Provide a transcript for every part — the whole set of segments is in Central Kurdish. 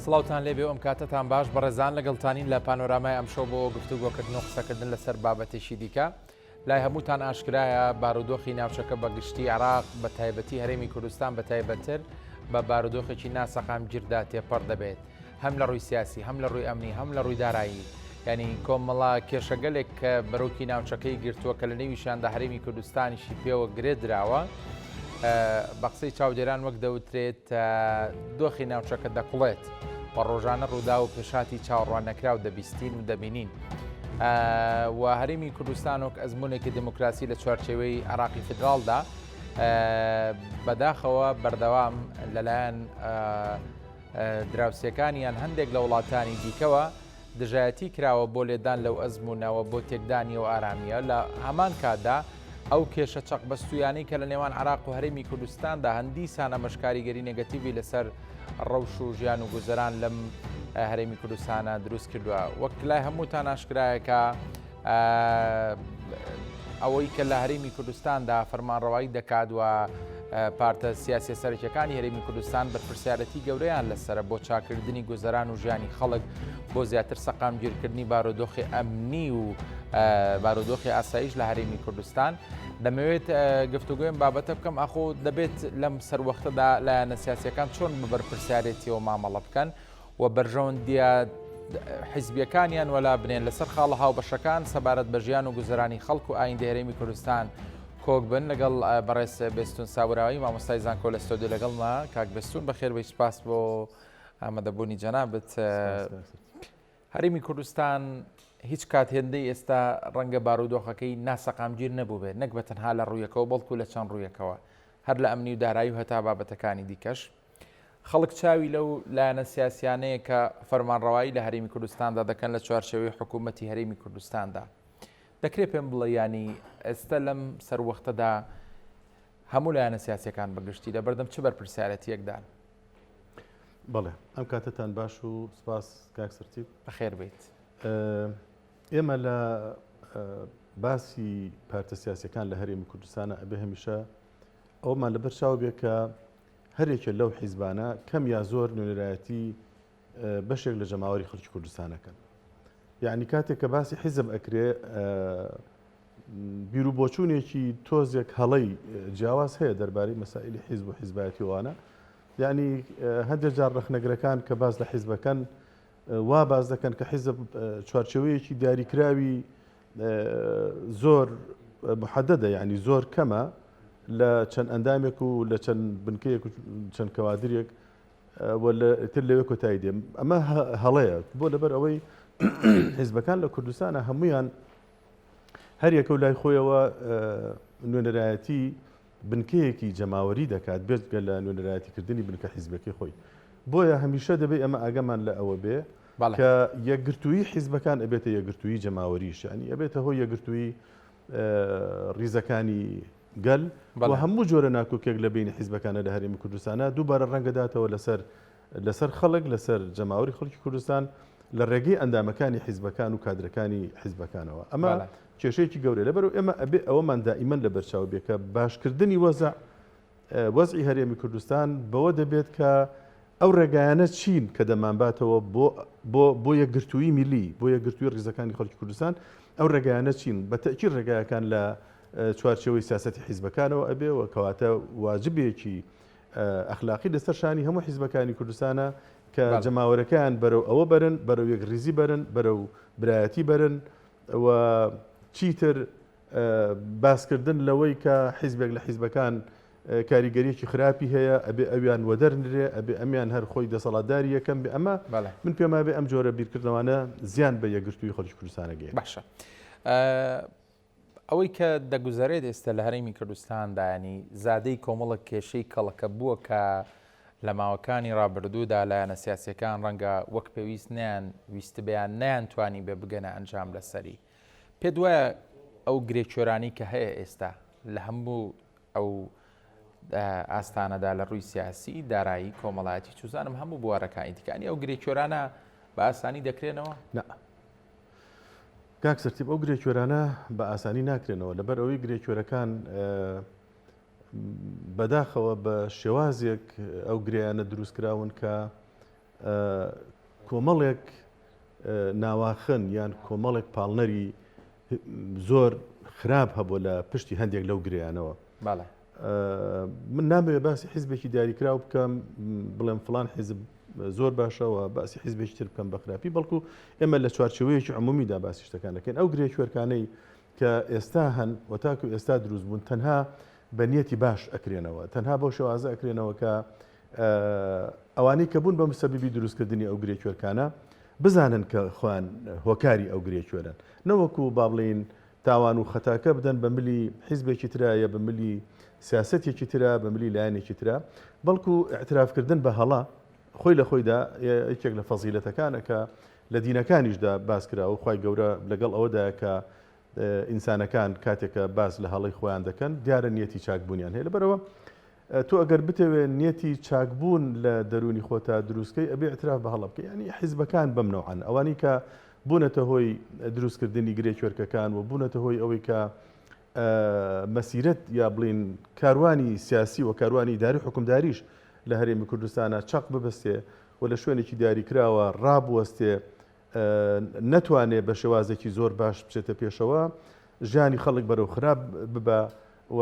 سڵاوتان لێبێ ئەم کاتەتان باش بەڕێزان لەگەڵتانین لە پانۆرامای ئەمشەو بۆ گفتوگۆکردن و قسەکردن لەسەر بابەتێکی دیکە لای هەمووتان ئاشکرایە بارودۆخی ناوچەکە بە گشتی عێراق بە تایبەتی هەرێمی کوردستان بە تایبەتتر بە بارودۆخێکی ناسەقامگیردا تێپەڕ دەبێت هەم لە ڕووی سیاسی هەم لە ڕووی ئەمنی هەم لە ڕووی دارایی یعنی کۆمەڵە کێشەگەلێک کە بەرۆکی ناوچەکەی گرتووە کە لە نێویشیاندا هەرێمی کوردستانیشی پێوە گرێ دراوە بە قسەی چاودێران وەک دەوترێت دۆخی ناوچەکە دەکوڵێت و ڕۆژانە ڕوودا و پێشاتی چاوەڕوان نەکراو دەبیستین و دەبینین. و هەرێمی کوردستان وەک ئەزمونێکی دموکراسی لە چوارچێوەی عراقی فیدراڵدا بەداخەوە بەردەوام لەلایەن دراوسێکان یان هەندێک لە وڵاتانی دیکەوە دژایەتی کراوە بۆ لێدان لەو ئەزموونەوە بۆ تێکدانی ئەو ئارامییە، لە هەمان کاتدا ئەو کێشە چەقبەستوویانەی کە لە نێوان عێراق و هەرێمی کوردستاندا هەن دیسان ئەمەش کاریگەری نێگەتیڤی لەسەر ڕەوش و ژیان و گوزەران لەم هەرێمی کوردستانە دروست کردووە. وەک لای هەمووتان ئاشکرایە کە ئەوەی کە لە هەرێمی کوردستاندا فەرمانڕەوایی دەکات و پارتە سیاسیە سەرەکیەکانی هەرێمی کوردستان بەرپرسیارەتی گەورەیان لەسرە بۆ چاکردنی گوزەران و ژیانی خەڵک بۆ زیاتر سەقامگیرکردنی بارودۆخی ئەمنی و بارودۆخی ئاسایش لە هەرێمی کوردستان دەمەوێت گفتوگوێن بابەتە بکەم ئاخۆ دەبێت لەم سەروەختەدا لایەنە سیاسەکان چۆن بە بەرپرسیارێتیەوە مامەڵە بکەن و بەرژەوەندییە حیزبییەکانیان وەلا بنێن لەسەر خاڵە هاوبەشەکان سەبارەت بە ژیان و گوزەرانی خەڵک و ئایندەی هەرێمی کوردستان کۆک بن لەگەڵ بەڕێز بێستون ساوراوی مامۆستای زانکۆ لە ستۆدیۆ لەگەڵما کاک بێستون بەخێربێی سوپاس بۆ ئامادەبوونی جەنابت. هەرێمی کوردستان هیچ کات هێندەی ئێستا ڕەنگە بارودۆخەکەی ناسەقامگیر نەبووبێت نەک بە تەنها لە ڕوویەکەوە بەڵکو لە چەند ڕوویەکەوە هەر لە ئەمنی و دارایی و هەتا بابەتەکانی دیکەش. خەڵک چاوی لەو لایەنە سیاسیانەیە کە فەرمانڕەوایی لە هەرێمی کوردستاندا دەکەن لە چوارچێوەی حکوومەتی هەرێمی کوردستاندا. دەکرێت پێم بڵێ ینی ئێستا لەم سەروەختەدا هەموو لایەنە سیاسەکان بەگشتی لە بەردەم چ بەرپرسیارەتیەکدان؟ بەڵێ ئەم کاتتان باش و سپاس کاک سەرتیپ بەخێر بیت. ئێمە لە باسی پارتە سیاسەکان لە هەرێمی کوردستانە ئەبێ هەمیشە ئەومان لەبەر چاو بێ کە هەر یەکێ لەو حیزبانە کەم یا زۆر نوێنەرایەتی بەشێک لە جەماوەری خەڵکی کوردستان ئەکەن. یعنی کاتێک کە باسی حیزب ئەکرێ بیر و بۆچوونێکی تۆزێک هەڵەی جیاواز هەیە دەربارەی مەسائلی حیزب و حیزبایەتی وانە یعنی هەندێک جار ڕەخنەگرەکان کە باس لە حیزبەکەن وا باس دەکەن کە حیزب چوارچێوەیەکی دیاریکراوی زۆر محەدەدە یعنی زۆر کەمە لە چەند ئەندامێک و لە چەند بنکەیەک و چەند کەوادرێک تر لەوێ کۆتایی دێم ئەمە هەڵەیە بۆ لەبەر ئەوەی حیزبەکان لە کوردستانە هەمویان هەریەکە و لای خۆیەوە نوێنەرایەتی بنکەیەکی جەماوەری دەکات بێجگە لە نوێنەرایەتیکردنی بنکە حیزبەکەی خۆی. بۆیە هەمیشە دەبێ ئێمە ئاگامان لە ئەوە بێ کە یەکگرتوویی حیزبەکان ئەبێتە یەکگرتوویی جەماوەریش، یانی ئەبێتە هۆی یەکگرتوویی ڕیزەکانی گەل و هەموو جۆرە ناکۆکیەک لە بەینی حیزبەکانە لە هەرێمی کوردستانە دووبارە ڕەنگەداتەوە لەسەر لەسەر خەڵک، لەسەر جەماوەری خەڵکی کوردستان لە ڕێگەی ئەندامەکانی حیزبەکان و کادرەکانی حیزبەکانەوە. ئەمە کێشەیەکی گەورەیە. لەبەرئەوە ئێمە ئەبێ ئەوەمان دائیمەن لەبەرچاو بێ کە باشکردنی وەزع وەزعی هەرێمی کوردستان بەوە دەبێت کە ئەو ڕێگایانە چین کە دەمانباتەوە بۆ بۆ بۆ یەکگرتوویی میلی، بۆ یەکگرتووی ڕیزەکانی خەڵکی کوردستان، ئەو ڕێگایانە چین؟ بە تەئکید ڕێگایەکان لە چوارچێوەی سیاسەتی حیزبەکانەوە ئەبێ و کەواتە واجبێکی ئەخلاقی لەسەر شانی هەموو حیزبەکانی کوردستانە کە جەماوەرەکەیان بەرەو ئەوە بەرن، بەرەو یەکڕیزی بەرن، بەرەو برایەتی بەرن و چیتر باسکردن لەوەی کە حیزبێک لە حیزبەکان کاریگەریەکی خراپی هەیە ئەبێ ئەویان وەدەرنرێ ئەبێ ئەمیان هەر خۆی دەسەڵاتداری یەکەم بێ ئەمە من پێم وابێ ئەم جۆرە بیرکردنەوانە زیان بە یەکگرتووی خەڵکی کوردستانە گەیەنێت. باشە ئەوەی کە دەگوزەرێت ئێستا لە هەرێمی کوردستاندا ینی زادەی کۆمەڵک کێشەی کەڵەکە بووە کە لە ماوەکانی ڕابردوودا لایەنە سیاسیەکان ڕەنگە وەک پێویست نیان ویستبیان نیان توانی بێ بگەنە ئەنجام لەسەری پێت وایە ئەو گرێکۆرانی کە هەیە ئێستا لە هەموو ئەو ئاستانەدا لە ڕووی سیاسی دارایی کۆمەڵایەتی چوزانم هەموو بوارەکانی دیکانی ئەو گرێکۆرانە بە ئاسانی دەکرێنەوە؟ نا کاک سەرتیپ ئەو گرێکوێرانە بە ئاسانی ناکرێنەوە لەبەر ئەوەی گرێکوێرەکان بەداخەوە بە شێوازێک ئەو گرێیانە دروست کراون کە. کۆمەڵێک ناواخن یان کۆمەڵێک پاڵنەری زۆر خراپ هەبوو لە پشتی هەندێک لەو گرێیانەوە. من نامەوێت باسی حیزبێکی دیاریکراو بکەم بڵێم فلان حیزب زۆر باشەوە باسی حیزبێکی تر بکەم بە خراپی بەڵکو ئێمە لە چوارچێوەیەکی عمومیدا باسی شتەکان دەکەین ئەو گرێ کوێرکانەی کە ئێستا هەن و تاکو ئێستا دروست بوون تەنها بە نیەتی باش ئەکرێنەوە تەنها بەو شێوازە ئەکرێنەوە کە ئەوانەی کە بوون بە مسەبیبی دروستکردنی ئەو گرێ کوێرکانە بزانن کە خۆیان هۆکاری ئەو گرێ کوێرەن نەوەکو با بڵێین تاوان و خەتاکە بدەن بە ملی حیزبێکی ترا یا بە ملی سیاسەتێکی ترا بە ملی لایەنێکی ترا بەڵکو ئیعترافکردن بە هەڵە خۆی لە خۆیدا یەکێک لە فەزیلەتەکانە کە لە دینەکانیشدا باس کراوە خوای گەورە لەگەڵ ئەوەدایە کە ئینسانەکان کاتێک کە باس لە هەڵەی خۆیان دەکەن دیارە نیەتی چاکبوونیان هەیە لەبەرەوە تۆ ئەگەر بتەوێ نیەتی چاکبوون لە دەروونی خۆتا دروستکەی ئەبێ اعتراف بە هەڵە بکەی یعنی حیزبەکان بەم نەوعەن ئەوانەی کە بوونەتە هۆی دروستکردنی گرێ کوێرکەکان و بوونەتە هۆی ئەوەی کە مەسیرەت یا بڵین کاروانی سیاسی و کاروانی ئیداری حکومداریش لە هەرێمی کوردستانە چەق ببەستێ و لە شوێنێکی دیاریکراوە ڕابوەستێ نەتوانێ بە شێوازێکی زۆر باش بچێتە پێشەوە، ژیانی خەڵک بەرەو خراپ ببا و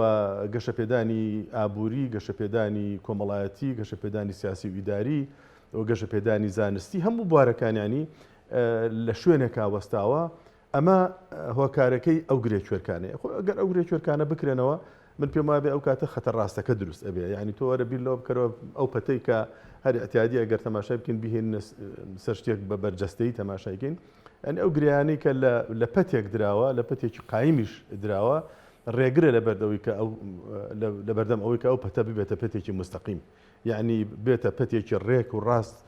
گەشەپێدانی ئابووری، گەشەپێدانی کۆمەڵایەتی، گەشەپێدانی سیاسی و ئیداری و گەشەپێدانی زانستی هەموو بوارەکان یانی لە شوێنێکا وەستاوە، ئەمە هۆکارەکەی ئەو گرێ کوێرکانەیە. خۆ ئەگەر ئەو گرێ کوێرکانە بکرێنەوە من پێم وابێ ئەو کاتە خەتە ڕاستەکە دروست ئەبێ یعنی تۆ وەرە بیر لەوە بکەرەوە ئەو پەتەی کە هەر ئیعتیادی ئەگەر تەماشای بکەین بیهێنینە سەر شتێک بە بەرجەستەیی تەماشای کەین یعنی ئەو گریانەی کە لە پەتێک دراوە لە پەتێکی قایمیش دراوە ڕێگرە لە بەردەوەی کە ئەو لە بەردەم ئەوەی کە ئەو پەتە ببێتە پەتێکی مستەقیم یعنی بێتە پەتێکی ڕێک و ڕاست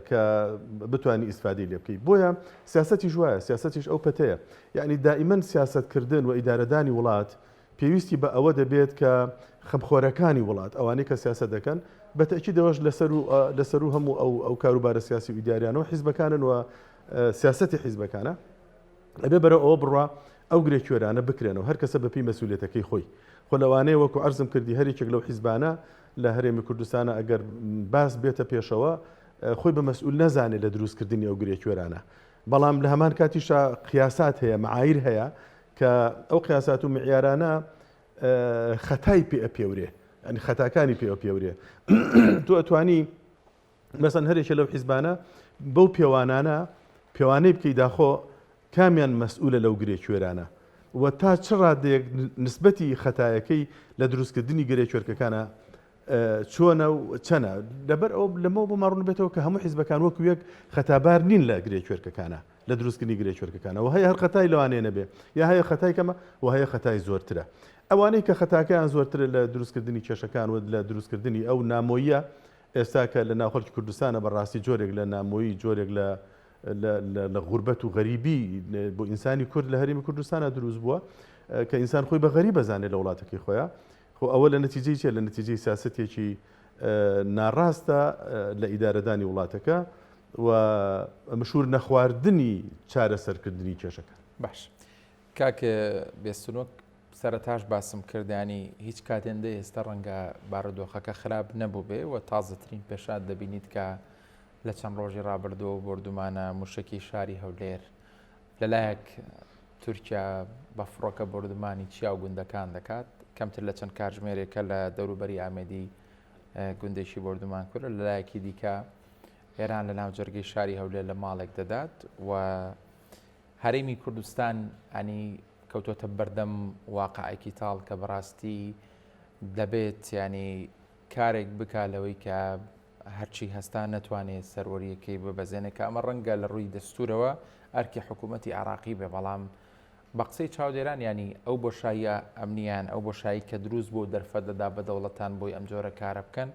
کە بتانی ئیسفادەی لێ بکەیت بۆیە سیاسەتیش وایە سیاسەتیش ئەو پەتەیە یعنی دائیمەن سیاسەتکردن و ئیدارەدانی وڵات پێویستی بە ئەوە دەبێت کە خەمخۆرەکانی وڵات ئەوانەی کە سیاسەت دەکەن بە تەئکیدەوەش لەسەر و لەسەر و هەموو ئەو ئەو کاروبارە سیاسی و ئیداریانەوە حیزبەکانن و سیاسەتی حیزبەکانە ئەبێ بەرەو ئەوە بڕوا ئەو گرێ کوێرانە بکرێنەوە هەر کەسە بەپێی مەسئولیەتەکەی خۆی خۆ لەوانەیە وەکو عەرزم کردی هەر یەکێک لەو حیزبانە لە هەرێمی کوردستانە ئەگەر باس بێتە پێشەوە خۆی بە مەسئول نەزانێت لە دروستکردنی ئەو گرێ کوێرانە بەڵام لە هەمان کاتیشا قیاسات هەیە معایر هەیە کە ئەو قیاسات و معیارانە خەتای پێ ئەپێورێ یعنی خەتاکانی پێ ئەپێورێ تۆ ئەتوانی مەسەن هەرێکە لەو حیزبانە بەو پێوانانە پێوانەی بکەی داخۆ کامیان مەسئولە لەو گرێ کوێرانە و تا چ ڕادەیەک نسبەتی خەتایەکەی لە دروستکردنی گرێ کوێرکەکانە چۆنە و چەنە لەبەر ئەو لەمەوە بۆ ماڕون بێتەوە کە هەموو حیزبەکان وەکو یەک خەتابار نین لە گرێ کوێرکەکانە لە دروستکردنی گرێ کوێرکەکانەوە هەیە هەر خەتای لەوانەیە نەبێ یا هەیە خەتای کەمە و هەیە خەتای زۆرترە ئەوانەی کە خەتاکەیان زۆرترە لە دروستکردنی کێشەکان و لە دروستکردنی ئەو نامۆیە ئێستا کە لە ناو خەڵکی کوردستانە بە ڕاستی جۆرێک لە نامۆیی جۆرێک لە لە غوربەت و غەریبی بۆ ئینسانی کورد لە هەرێمی کوردستانە دروست بووە کە ئینسان خۆی بە غەریب بەزانێت لە وڵاتەکەی خۆیان خۆ ئەوە لە نەتیجەی چیە لە نەتیجەی سیاسەتێکی ناڕاستە لە ئیدارەدانی وڵاتەکە و مشوور نەخواردنی چارەسەرکردنی کێشەکان. باش کاک بێستون وەک سەرەتاش باسم کرد ینی هیچ کات هێندە ئێستا ڕەنگە بارودۆخەکە خراپ نەبووبێ و تازەترین پێشات دەبینیت کە لە چەند ڕۆژی ڕابردووە بۆردومانە موشکی شاری هەولێر لەلایەک تورکیا بە فڕۆکە بۆردومانی چیا و گوندەکان دەکات کەمتر لە چەند کاتژمێرێکە لە دەوروبەری ئامێدی گوندێکی بۆردومان کرد لەلایەکی دیکە ئێران لە ناو جەرگەی شاری هەولێر لە ماڵێک دەدات و هەرێمی کوردستان ئەنی کەوتۆتە بەردەم واقعێکی تاڵ کە بەڕاستی دەبێت ینی کارێک بک لەوەی کە هەرچی هەستا نەتوانێت سەروەریەکەی ببەزێنێ کە ئەمە ڕەنگە لە ڕووی دەستورەوە ئەرکی حکوومەتی عراقی بێ بەڵام بە قسەی چاودێران ینی ئەو بۆشاییە ئەمنیان ئەو بۆشایی کە دروست بۆ دەرفەت دەدا بە دەوڵەتان بۆی ئەم جۆرە کارە بکەن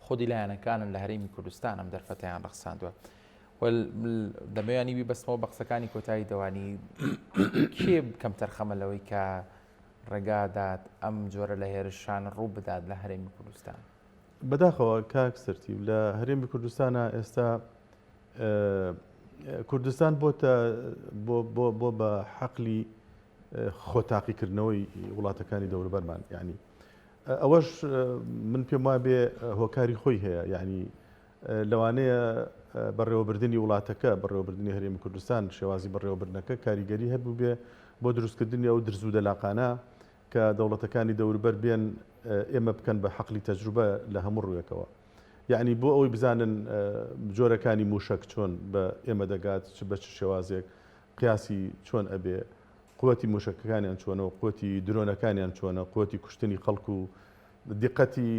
خودی لایەنەکانن لە هەرێمی کوردستان ئەم دەرفەتیان ڕەخساندووە دەمەوێ بیبەستمەوە بە قسەکانی کۆتایی دەوانی کێ کەمتەرخەمە لەوەی کە ڕێگادات ئەم جۆرە لە هێرشان ڕوو بدات لە هەرێمی کوردستان؟ بەداخەوە کاک سەرتیب لە هەرێمی کوردستانە ئێستا کوردستان بۆتە بۆ بە حەقلی خۆتاقیکردنەوەی وڵاتەکانی دەوروبەرمان یعنی ئەوەش من پێم وابێ هۆکاری خۆی هەیە یعنی. لەوانەیە بەڕێوەبردنی وڵاتەکە، بەڕێوەبردنی هەرێمی کوردستان، شێوازی بەڕێوەبردنەکە کاریگەری هەبووبێ بۆ دروستکردنی ئەو درز و دەلاقانە کە دەوڵەتەکانی دەوروبەر بێن ئێمە بکەن بە حەقلی تەجروبە لە هەموو ڕووێکەوە. یەعنی بۆ ئەوەی بزانن جۆرەکانی مووشەک چۆن بە ئێمە دەگات، چ بە چ شێوازێک، قیاسی چۆن ئەبێ، قوتی مووشەکەکانیان چۆنە و قوتی درۆنەکانیان چۆنە، قوتی کوشتنی خەڵک و دیقەتی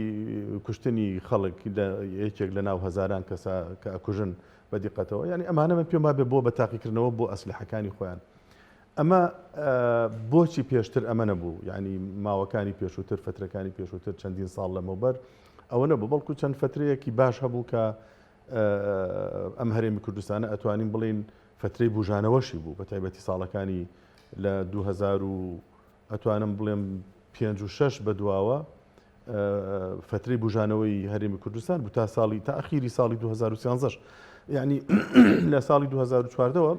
کوشتنی خەڵک لە یەکێک لە ناو هەزاران کەسا کە ئەکوژن بە دیقەتەوە، یانی ئەمانە من پێم وابێ بۆ بە تاقیکردنەوە بۆ ئەسلحەکانی خۆیان. ئەمە بۆچی پێشتر ئەمە نەبوو؟ یانی ماوەکانی پێشووتر، فترەکانی پێشووتر چەندین ساڵ لەمەوبەر ئەوە نەبوو، بەڵکو چەند فترەیەکی باش هەبوو کە ئەم هەرێمی کوردستانە ئەتوانین بڵێین فترەی بوژانەوەشی بوو، بە تایبەتی ساڵەکانی لە 2000 و ئەتوانم بڵێم پێنج و شەش بەدواوە فترەی بوژانەوەی هەرێمی کوردستان بوو تا ساڵی تا ئەخیری ساڵی 2013 یعنی لە ساڵی 2014ەوە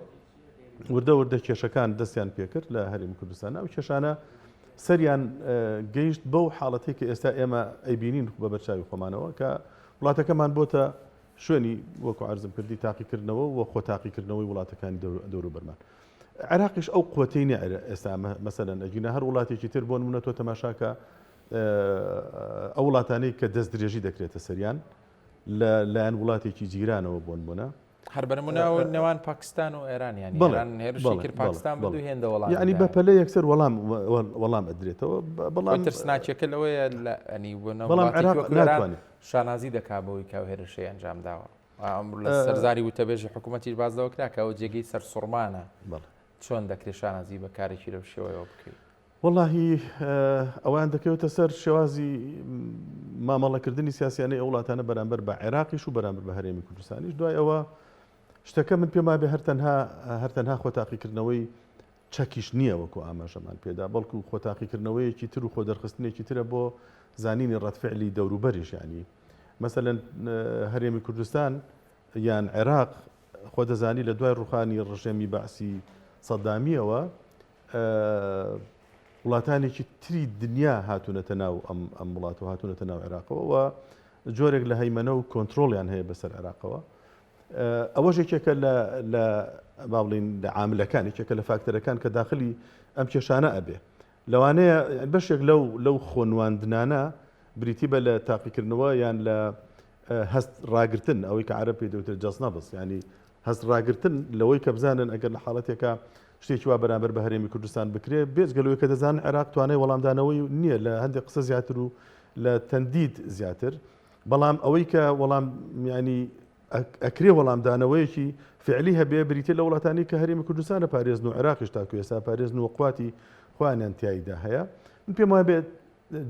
وردە وردە کێشەکان دەستیان پێکرد لە هەرێمی کوردستان ئەو کێشانە سەریان گەیشت بەو حاڵەتێک کە ئێستا ئێمە ئەیبینین بە بەرچاوی خۆمانەوە کە وڵاتەکەمان بۆتە شوێنی وەکو عەرزم کردی تاقیکردنەوە و خۆ تاقیکردنەوەی وڵاتەکانی دەوروبەرمان. عێراقیش ئەو قوتەی نییە ئێستا مەسەلەن ئەگینا هەر وڵاتێکی تر بۆ نمونە تۆ تەماشاکە ئەو وڵاتانەی کە دەست درێژی دەکرێتە سەریان لە لایەن وڵاتێکی جیرانەوە بۆ نمونە هەر بەنمونە نێوان پاکستان و ئێران یانی ئێران هێرشی کرد پاکستان بە دوو هێندە وەڵام یعنی بە پەلە یەکسەر وەڵام وەڵام ئەدرێتەوە بەڵام ترسناکیەکە لەوەیە لە ئەنی بۆ بەڵام عێراق ناتوانێت شانازی دەکا بەوەی کە ئەو هێرشەی ئەنجام داوە. لە سەرزاری وتەبێژی حکوومەتیش باس لەوە کرا کە ئەو جێگەی سەرسوڕمانە. چۆن دەکرێت شانازی بە کارێکی لەو شێوەیەوە بکەیت؟ وەڵاهی ئەوەیان دەکەوێتە سەر شێوازی مامەڵەکردنی سیاسیانەی ئەو وڵاتانە بەرامبەر بە عێراقیش و بەرامبەر بە هەرێمی کوردستانیش. دوای ئەوە شتەکە من پێم وابێ هەر تەنها هەر تەنها خۆ تاقیکردنەوەی چەکیش نییە وەکو ئاماژەمان پێدا، بەڵکو خۆتاقیکردنەوەیەکی تر و خۆدەرخستنێکی ترە بۆ زانینی ڕەدفعلی دەوروبەریش، یانی مەسەلەن هەرێمی کوردستان یان عێراق خۆ دەزانی لە دوای ڕوخانی ڕژێمی بەعسی سەدامیەوە وڵاتانێکی تری دنیا هاتوونەتە ناو ئەم ئەم وڵات و هاتوونەتە ناو عێراقەوە و جۆرێک لە هەیمەنە و کۆنترۆڵیان هەیە بەسەر عێراقەوە. ئەوەش یەکێکە لە لە با بڵین لە عاملەکان یەکێکە لە فاکتەرەکان کە داخلی ئەم کێشانە ئەبێ لەوانەیە بەشێک لەو لەو خۆنواندنانە بریتی بە لە تاقیکردنەوە یان لە هەست ڕاگرتن ئەوەی کە عەرەب پێی دەوترێت جەست نەبز ینی هەست ڕاگرتن لەوەی کە بزانن ئەگەر لە حاڵەتێکە شتێکی وا بەرامبەر بە هەرێمی کوردستان بکرێ بێجگە لەوەی کە دەزانن عێراق توانای وەڵامدانەوەی نییە لە هەندێک قسە زیاتر و لە تەندید زیاتر بەڵام ئەوەی کە وەڵام یانی ئەکرێ وەڵامدانەوەیەکی فعلی هەبێ بریتە لە وڵاتانی کە هەرێمی کوردستانە پارێزن و عێراقیش تاکو ئێستا پارێزن و قواتی خۆیانیان تیایدا هەیە من پێم وابێت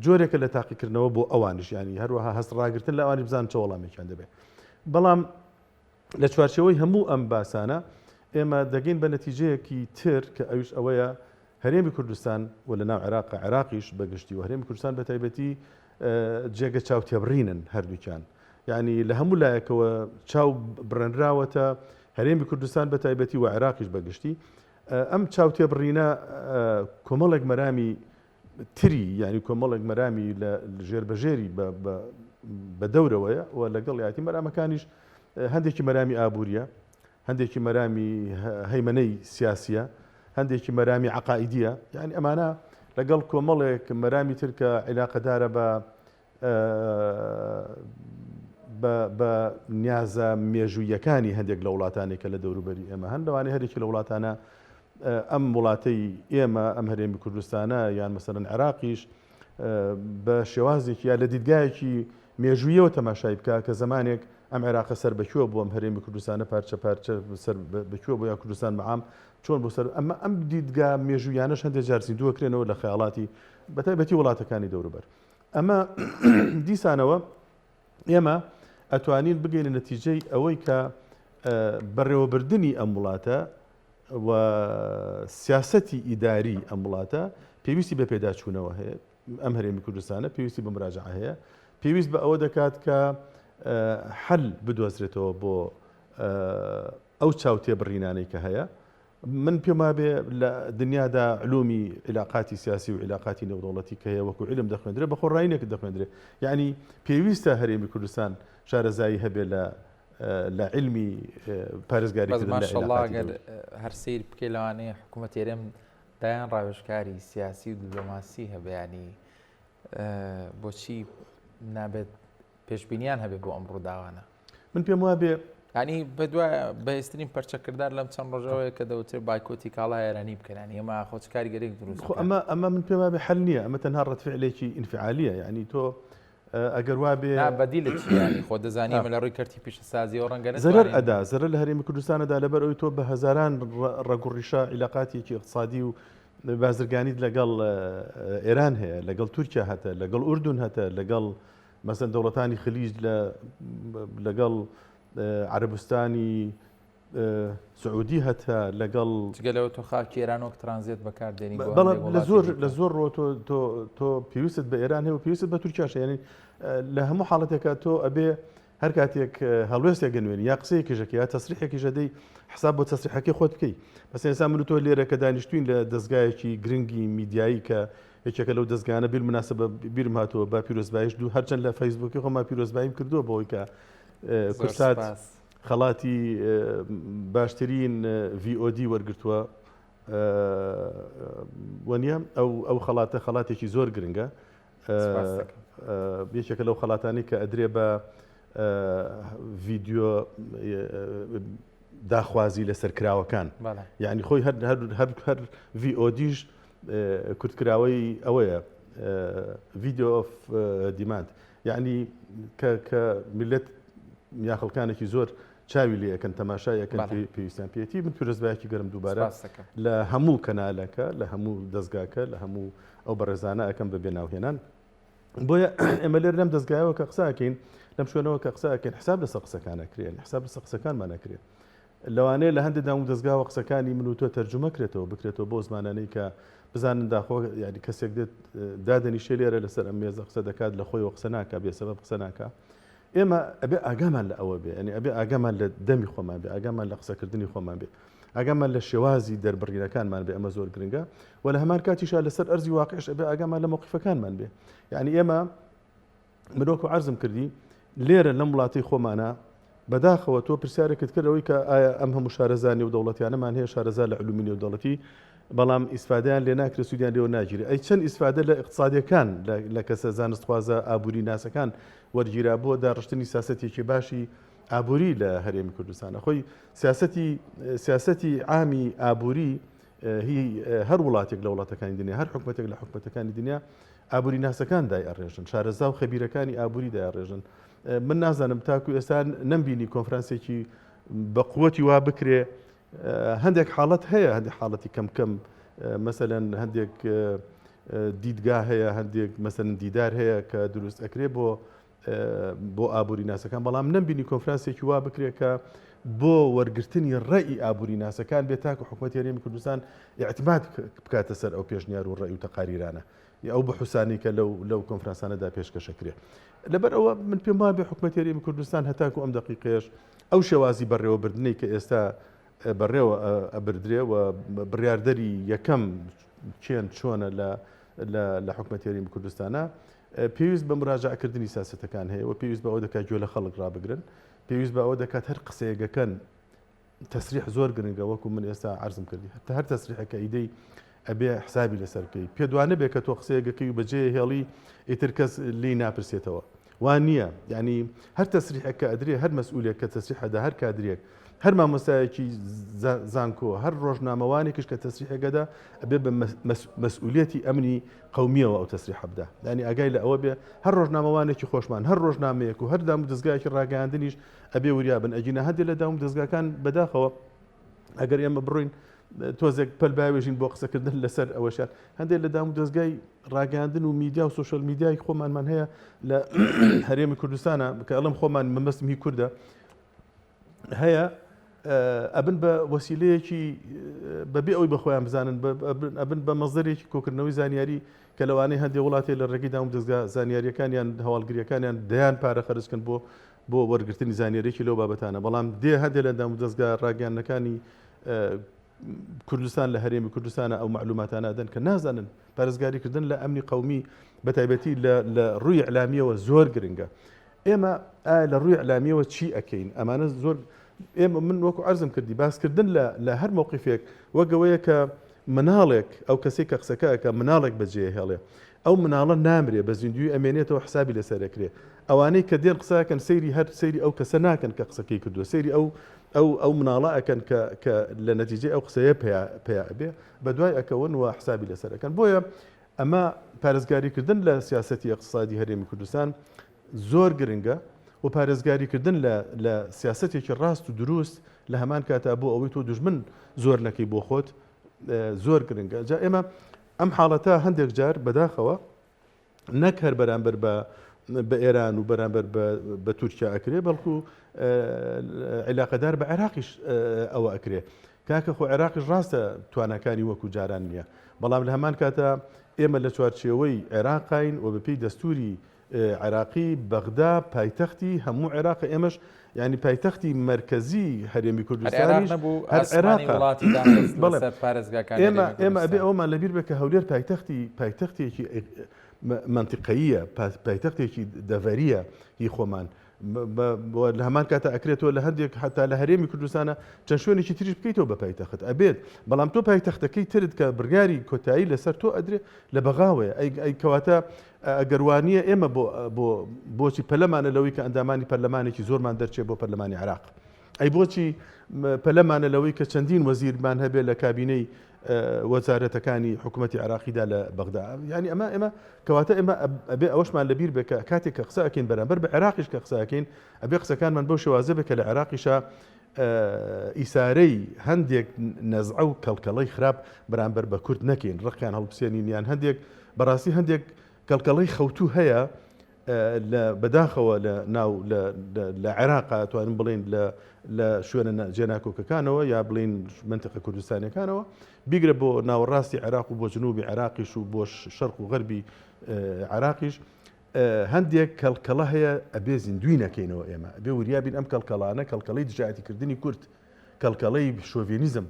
جۆرێکە لە تاقیکردنەوە بۆ ئەوانیش ینی هەروەها هەست ڕاگرتن لە ئەوانی بزان چە وەڵامێکیان دەبێت بەڵام لە چوارچێوەی هەموو ئەم باسانە ئێمە دەگەین بە نەتیجەیەکی تر کە ئەویش ئەوەیە هەرێمی کوردستان و لە ناو عێراق عێراقیش بە گشتی و هەرێمی کوردستان بە تایبەتی جێگە چاوتێبڕینن هەردووکیان یعنی لە هەموو لایەکەوە چاو بڕێنراوەتە هەرێمی کوردستان بە تایبەتی و عێراقیش بە گشتی ئەم چاوتێبڕینە کۆمەڵێک مەرامی تری یعنی کۆمەڵێک مەرامی لە ژێربەژێری بە دەورەوەیە و لەگەڵ یاتی مەرامەکانیش هەندێکی مەرامی ئابووریە هەندێکی مەرامی هەیمەنەی سیاسیە هەندێکی مەرامی عقائیدیە یعنی ئەمانە لەگەڵ کۆمەڵێک مەرامی تر کە عیلاقەدارە بە بە نیازە مێژوویەکانی هەندێک لە وڵاتانی کە لە دەوروبەری ئێمە هەن لەوانەیە هەرێکی لە وڵاتانە ئەم وڵاتەی ئێمە ئەم هەرێمی کوردستانە یان مەسەرەن عێراقیش بە شێوازێکی یا لە دیدگایەکی مێژوویەوە تەماشای بکە کە زمانێک ئەم عێراقە سەر بەکوێ بووم هەرێمی کوردستانە پارچە پارچە سەر بەکوێ بۆ یا کوردستان بەعام چۆن بۆ سەر ئەمە ئەم دیدگا مێژوویانەش هەندێک جار زیندووەکرێنەوە لە خەیاڵاتی بەتایبەتی وڵاتەکانی دەوروبەر ئەمە دیسانەوە ئێمە ئەتوانین بگەینە نەتیجەی ئەوەی کە بەڕێوەبردنی ئەم وڵاتە و سیاسەتی ئیداری ئەم وڵاتە پێویستی بە پێداچوونەوە هەیە ئەم هەرێمی کوردستانە پێویستی بە مراجعە هەیە پێویست بە ئەوە دەکات کە حل بدۆزرێتەوە بۆ ئەو چاوتێبڕینانەی کە هەیە. من پێم وابێ لە دنیادا علومی عیلاقاتی سیاسی و عیلاقاتی نێودەوڵەتی کە هەیە وەکو علم دەخوێندرێ بە خۆڕایی نەک دەخوێندرێ یعنی پێویستە هەرێمی کوردستان شارەزایی هەبێ لە لە علمی پارێزگاری بەس ماشەڵڵا گەر هەر سەیر بکەی لەوانەیە حکوومەت هەرێم دایان ڕاوێژکاری سیاسی و دیپلۆماسی هەبیانی بۆچی نابێت پێشبینیان هەبێ بۆ ئەم ڕووداوانە؟ من پێم وابێ ینی بەدوای بەهێزترین پەرچەکردار لەم چەند ڕۆژەوەیە کە دەوترێت بایکۆتی کاڵا ئێرانی بکەن ینی ئەمە خۆ چ کاریگەریەک دروست خۆ ئەمە ئەمە من پێم وابێ حل نییە ئەمە تەنها ڕەتفعلێکی ئینفعالیە یعنی تۆ ئەگەر وابێ بەدیلت چییە خۆ دەزانی ئەمە لە ڕووی کەرتی پیشەسازیەوە ڕەنگە زەرەر ئەدا زەرەر لە هەرێمی کوردستانەدا لەبەر ئەوی تۆ بە هەزاران ڕەگ و ڕیشە عیلاقاتێکی اقتصادی و بازرگانیت لەگەڵ ئێران هەیە لەگەڵ تورکیا هەتە لەگەڵ ئوردون هەتە لەگەڵ مەسەن دەوڵەتانی خلیج لە لەگەڵ عەرەبستانی سعودی هەتە لەگەڵ جگە لەوە تۆ خاکی ئێران وەک ترانزێت بەکار دێنی بۆ بەڵام هەندێک لە وڵاتی زۆر دیکە. لە زۆر ڕۆ تۆ تۆ تۆ پێویستت بە ئێران هەیە و پێویستت بە تورکیاش هەیە. یعنی لە هەموو حاڵەتێکا تۆ ئەبێ هەر کاتێک هەڵوێستێک ئەنوێنی یا قسەیەکیش ئەکەی یا تەسریحێکیش ئەدەی حساب بۆ تەسریحەکەی خۆت بکەی. مەسەن ئێستا من و تۆ لێرە کە دانیشتوین لە دەزگایەکی گرنگی میدیایی کە یەکێکە لەو دەزگایانە بیلمناسبە بیرم هاتەوە با پیرۆزباییش دوو هەرچەند لە فەیسبووکی خۆما پیرۆزباییم کردووە بەوەی کە کوردسات خەڵاتی باشترین VOD وەرگرتووە وەنیە ئەو ئەو خەڵاتە خەڵاتێکی زۆر گرنگە یەکێکە لەو خەڵاتانی کە ئەدرێ بە ڤیدیۆ داخوازی لەسەر کراوەکان یعنی خۆی هەر هەر هەر VOD یش کورتکراوەی ئەوەیە video of demand یعنی کە کە میلەت یا خەڵکانێکی زۆر چاوی لێ ئەکەن تەماشای ئەکەن پێویستیان پێیەتی من پیرۆزبایەکی گەرم دووبارە لە هەموو کەنالەکە لە هەموو دەستگاکە لە هەموو ئەو بەڕێزانە ئەەکەم بە بێناوهێنان بۆیە ئێمە لێر لەم دەستگایەوە کە قساکەین لەم شوێنەوە کە قساکەین حساب لەسەر قسەکان ئەکرێن حساب لەسەر قسەکانمان ئەکرێن لەوانەیە لە هەندێک دام و دەستگاوە قسەکانی من و تۆ تەرجومە کرێتەوە بکرێتەوە بۆ زمانانەی کە بزانن داخۆ یاری کەسێک دێت دادەنیشێ لێرە لەسەر ئەم مێزە قسە دەکات لە خۆیەوە قسە ناکا بێ سەبەب قسە ناکا ئێمە ئەبێ ئاگامان لە ئەوە بێ یعنی ئەبێ ئاگامان لە دەمی خۆمان بێ ئاگامان لە قسەکردنی خۆمان بێ ئاگامان لە شێوازی دەربڕینەکانمان بێ ئەمە زۆر گرنگە و لە هەمان کاتیشا لەسەر ئەرزی واقعش ئەبێ ئاگامان لە مەوقیفەکانمان بێ یعنی ئێمە من وەکو عەرزم کردی لێرە لەم وڵاتی خۆمانە بەداخەوە تۆ پرسیارێکت کرد ئەوەی کە ئایا ئەم هەموو شارەزا نێودەوڵەتیانەمان هەیە شارەزا لە علومی نێودەوڵەتی بەڵام ئیسفادەیان لێ ناکرێت سوودیان لێوە ناگیرێت ئەی چەند ئیسفادە لە اقتصادیەکان لە کەسە زانستخوازە ئابووری ناسەکان وەرگیرا بۆ داڕشتنی سیاسەتێکی باشی ئابووری لە هەرێمی کوردستانە خۆی سیاسەتی سیاسەتی عامی ئابووری هی هەر وڵاتێک لە وڵاتەکانی دنیا هەر حکومەتێک لە حکومەتەکانی دنیا ئابووری ناسەکان دای ئەڕێژن شارەزا و خەبیرەکانی ئابووری دایڕێژن من نازانم تاکو ئێستا نەمبینی کۆنفرانسێکی بە قوتی وا بکرێ هەندێک حاڵەت هەیە هەندێک حاڵەتی کەم کەم مەسەلەن هەندێک دیدگا هەیە هەندێک مەسەلەن دیدار هەیە کە دروست ئەکرێ بۆ بۆ ئابووری ناسەکان بەڵام نەمبینی کۆنفرانسێکی وا بکرێت کە بۆ وەرگرتنی ڕێی ئابووری ناسەکان بێت تاکو حکوومەت هەرێمی کوردستان اعتماد بکاتە سەر ئەو پێشنیار و ڕێی و تەقاریرانە ئەو بحوسانی کە لەو لەو کۆنفرانسانەدا پێشکەشەکرێ لەبەر ئەوە من پێم وابێ حکوومەت هەرێمی کوردستان هەتاکو ئەم دەقیقەیەش ئەو شێوازی بەڕێوەبردنەی کە ئێستا بەڕێوە ئەبردرێ و بڕیاردەری یەکەم کێن چۆنە لە لە حکومەتی هەرێمی کوردستانە پێویست بە مراجعکردنی سیاسەتەکان هەیە و پێویست بە ئەوە دەکات گوێ لە خەڵک ڕابگرن پێویست بە ئەوە دەکات هەر قسەیەکەکەن تەسریح زۆر گرنگە وەکو من ئێستا عەرزم کردی هەتا هەر تەسریحەکە ئیدەی ئەبێ حسابی لەسەر بکەی پێت وا نەبێ کە تۆ قسەیەکەکەی و بەجێ هێڵی ئیتر کەس لێی ناپرسێتەوە وا نییە یعنی هەر تەسریحێک کە ئەدرێ هەر مەسئولێک کە تەسریحەدا هەر کادرێک هەر مامۆستایەکی زانکۆ هەر ڕۆژنامەوانێکیش کە تەسریحێکەدا ئەبێ بە مەسئولیەتی ئەمنی قومیەوە ئەو تەسریحە بدا یعنی ئاگای لە ئەوە بێ هەر ڕۆژنامەوانێکی خۆشمان هەر ڕۆژنامەیەک و هەر دام و دەزگایەکی ڕاگەیاندنیش ئەبێ وریا بن ئەگینا هەندێک لە دام و دەزگاکان بەداخەوە ئەگەر ئێمە بڕۆین تۆزێک پەل باوێژین بۆ قسەکردن لەسەر ئەوەشیان هەندێک لە دام و دەزگای ڕاگەاندن و میدیا و سوشل میدیای خۆمانمان هەیە لە هەرێمی کوردستانە کە ئەڵم خۆمان مەمەستم هی کوردە هەیە ئەبن بە وەسیلەیەکی بەبێ ئەوی بە خۆیان بزانن ئەبن بە مەزدەرێکی کۆکردنەوەی زانیاری کە لەوانەیە هەندێک وڵاتێ لە ڕێگەی دام و دەزگا زانیاریەکانیان هەواڵگریەکانیان دەیان پارە خەرجکەن بۆ بۆ وەرگرتنی زانیاریی لەو بابەتانە، بەڵام دێ هەندێ لە دامودەزگا ڕاگەیاندنەکانی کوردستان لە هەرێمی کوردستانە ئەو مەعلوماتانە ئەدەن کە نازانن پارێزگاریکردن لە ئەمنی قەومی بە تایبەتی لە ڕووی ئیعلامیەوە زۆر گرنگە. ئێمە ئایا لە ڕووی ئیعلامیەوە چی ئەکەین؟ ئەمانە زۆر ئێمە من وەکو عەرزم کردی باسکردن لە لە هەر مەوقیفێک وەک ئەوەیە کە مناڵێک ئەو کەسەی کە قسەکە ئەکا مناڵێک بەجێ ئەهێڵێ ئەو مناڵە نامرێ بە زیندووی ئەمێنێتەوە حسابی لەسەر ئەکرێ ئەوانەی کە دێن قسە ئەکەن سەیری هەر سەیری ئەو کەسە ناکەن کە قسەکەی کردووە سەیری ئەو ئەو ئەو مناڵە ئەکەن کە کە لە نەتیجەی ئەو قسەیە پیا پیا ئەبێ بە دوای ئەکەون و حسابی لەسەر ئەکەن بۆیە ئەمە پارێزگاریکردن لە سیاسەتی ئیقتسادی هەرێمی کوردستان زۆر گرنگە و پارێزگاریکردن لە لە سیاسەتێکی ڕاست و دروست لە هەمان کاتا بۆ ئەوەی تۆ دوژمن زۆر نەکەی بۆ خۆت زۆر گرنگە جا ئێمە ئەم حاڵەتە هەندێک جار بەداخەوە نەک هەر بەرامبەر بە بە ئێران و بەرامبەر بە تورکیا ئەکرێ بەڵکو عیلاقەدار بە عێراقیش ئەوە ئەکرێ کاکە خۆ عێراقیش ڕاستە تواناکانی وەکو جاران نییە بەڵام لە هەمان کاتە ئێمە لە چوارچێوەی عێراقین و بەپێی دەستوری عێراقی بەغدا پایتەختی هەموو عێراقە ئێمەش یانی پایتەختی مەرکەزی هەرێمی کوردستانیش هەر عێراقە بەڵێ ئێمە ئێمە ئەبێ ئەومان لەبیر بێ کە هەولێر پایتەختی پایتەختێکی مەنتیقەییە پایتەختێکی دەڤەریە هی خۆمان لە هەمان کاتە ئەکرێتەوە لە هەندێک حتا لە هەرێمی کوردستانە چەند شوێنێکی تریش بکەیتەوە بە پایتەخت ئەبێت بەڵام تۆ پایتەختەکەی ترت کە بڕیاری کۆتایی لەسەر تۆ ئەدرێ لە بەغاوەیە ئەی کەواتە ئەگەر وانییە ئێمە بۆ بۆ بۆچی پەلەمانە لەوەی کە ئەندامانی پەرلەمانێکی زۆرمان دەرچێ بۆ پەرلەمانی عێراق؟ ئەی بۆچی پەلەمانە لەوەی کە چەندین وەزیرمان هەبێ لە کابینەی وەزارەتەکانی حکوومەتی عێراقیدا لە بەغدا؟ یعنی ئەمە ئێمە کەواتە ئێمە ئەبێ ئەوەشمان لەبیر بێ کە کاتێک کە قسە ئەکەین بەرامبەر بە عێراقیش کە قسە ئەکەین ئەبێ قسەکانمان بەو شێوازە بێ کە لە عێراقیشا ئیسارەی هەندێک نەزعە و کەڵکەڵەی خراپ بەرامبەر بە کورد نەکەین، ڕقیان هەڵبسێنین یان هەندێک بەڕاستی هەندێک کەڵکەڵەی خەوتوو هەیە لە بەداخەوە لە ناو لە عێراقا توانم بڵین لە لە شوێنە جێناکۆکەکانەوە یا بڵین منتیقە کوردستانیەکانەوە بیگرە بۆ ناوەڕاستی عێراق و بۆ جنوبی عێراقیش و بۆ شەرق و غەربی عێراقیش هەندێک کەڵکەڵە هەیە ئەبێ زیندووی نەکەینەوە ئێمە ئەبێ وریا بین ئەم کەڵکەڵانە کەڵکەڵەی دژایەتیکردنی کورد کەڵکەڵەی شۆڤێنیزم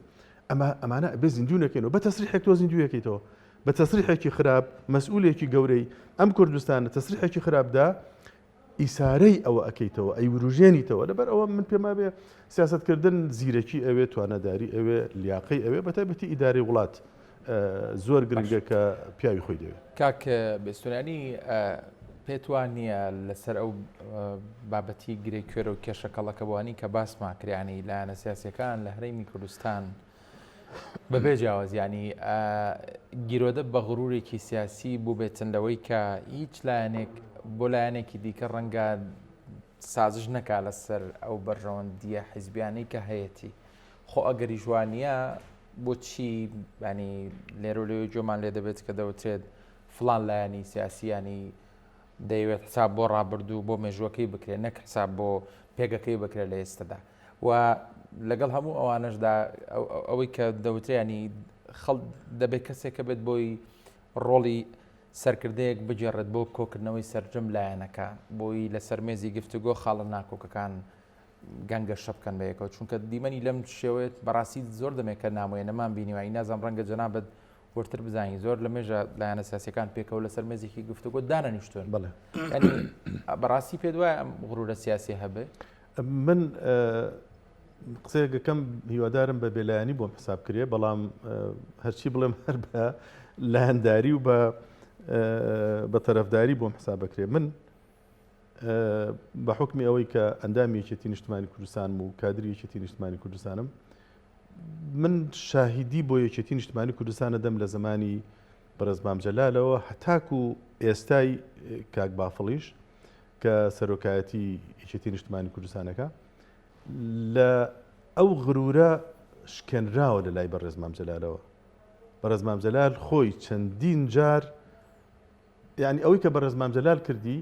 ئەمە ئەمانە ئەبێ زیندوو نەکەینەوە بە تەسریحێک تۆ زیندوویەکەیتەوە بە تەسریحێکی خراپ مەسئولێکی گەورەی ئەم کوردستانە تەسریحێکی خراپدا ئیسارەی ئەوە ئەکەیتەوە ئەی وروژێنیتەوە لەبەر ئەوە من پێم وابێ سیاستکردن زیرەکی ئەوێ تواناداری ئەوێ لیاقەی ئەوێ بەتایبەتی ئیدارەی وڵات زۆر گرنگە کە پیاوی خۆی دەوێت. کاک بێستونانی پێت وا نییە لەسەر ئەو بابەتی گرێ کوێرە و کێشە کەڵەکەبووانی کە باسمان کریانی لایەنە سیاسەکان لە هەرێمی کوردستان بەبێ جیاواز ینی گیرۆدە بە غرورێکی سیاسی بووبێتن لەوەی کە هیچ لایەنێک بۆ لایەنێکی دیکە ڕەنگە سازش نەکا لەسەر ئەو بەرژەوەندیە حیزبیانەی کە هەیەتی خۆ ئەگەریش وا نییە بۆچی ینی لێرە لێ گوێمان لێ دەبێت کە دەوترێت فلان لایەنی سیاسیانی دەیەوێت حساب بۆ ڕابردوو بۆ مێژوەکەی بکرێت نەک حساب بۆ پێگەکەی بکرێت لە ئێستادا و لەگەڵ هەموو ئەوانەشدا ئەوەی کە دەوترێنی خەڵ دەبێت کەسێکە بێت بۆی ڕۆڵی سەرکردەیەک بگێڕێت بۆ کۆکردنەوەی سەرجەم لایەنەکان بۆی لەسەر مێزی گفتوگۆ خاڵە ناکۆکەکان گەنگەشە بکەن بە یەکەوە چونکە دیمەنی لەم شێوەیەت بەڕاستی زۆر دەمێکە نامۆیە نەمان بینیوە ئی نازانم ڕەنگە جەنابت وردتر بزانین زۆر لە مێژە لایەنە سیاسەکان پێکەوە لەسەر مێزێکی گفتوگۆ دانەنیشتون بەڵێ ینی بەڕاستی پێت وایە ئەم غرورە سیاسی هەبێ من قسەیەک ئەکەم هیوادارم بە بێلایەنی بۆم حساب کرێ بەڵام هەرچی بڵێم هەر بە لایەنداری و بە بە تەرەفداری بۆم حساب بکرێ من بە حکمی ئەوەی کە ئەندامی یەکێتی نیشتمانی کوردستانم و کادری یەکێتی نیشتمانی کوردستانم من شاهیدی بۆ یەکێتی نیشتمانی کوردستانە دەم لە زمانی بەڕێز مام جەلالەوە هەتاکو ئێستای کاک بافڵیش کە سەرۆکایەتی یەکێتی نیشتمانی کوردستانەکە لە ئەو غرورە شکێنراوە لە لای بەڕێز مام جەلالەوە بەڕێز مام جەلال خۆی چەندین جار یعنی ئەوەی کە بەڕێز مام جەلال کردی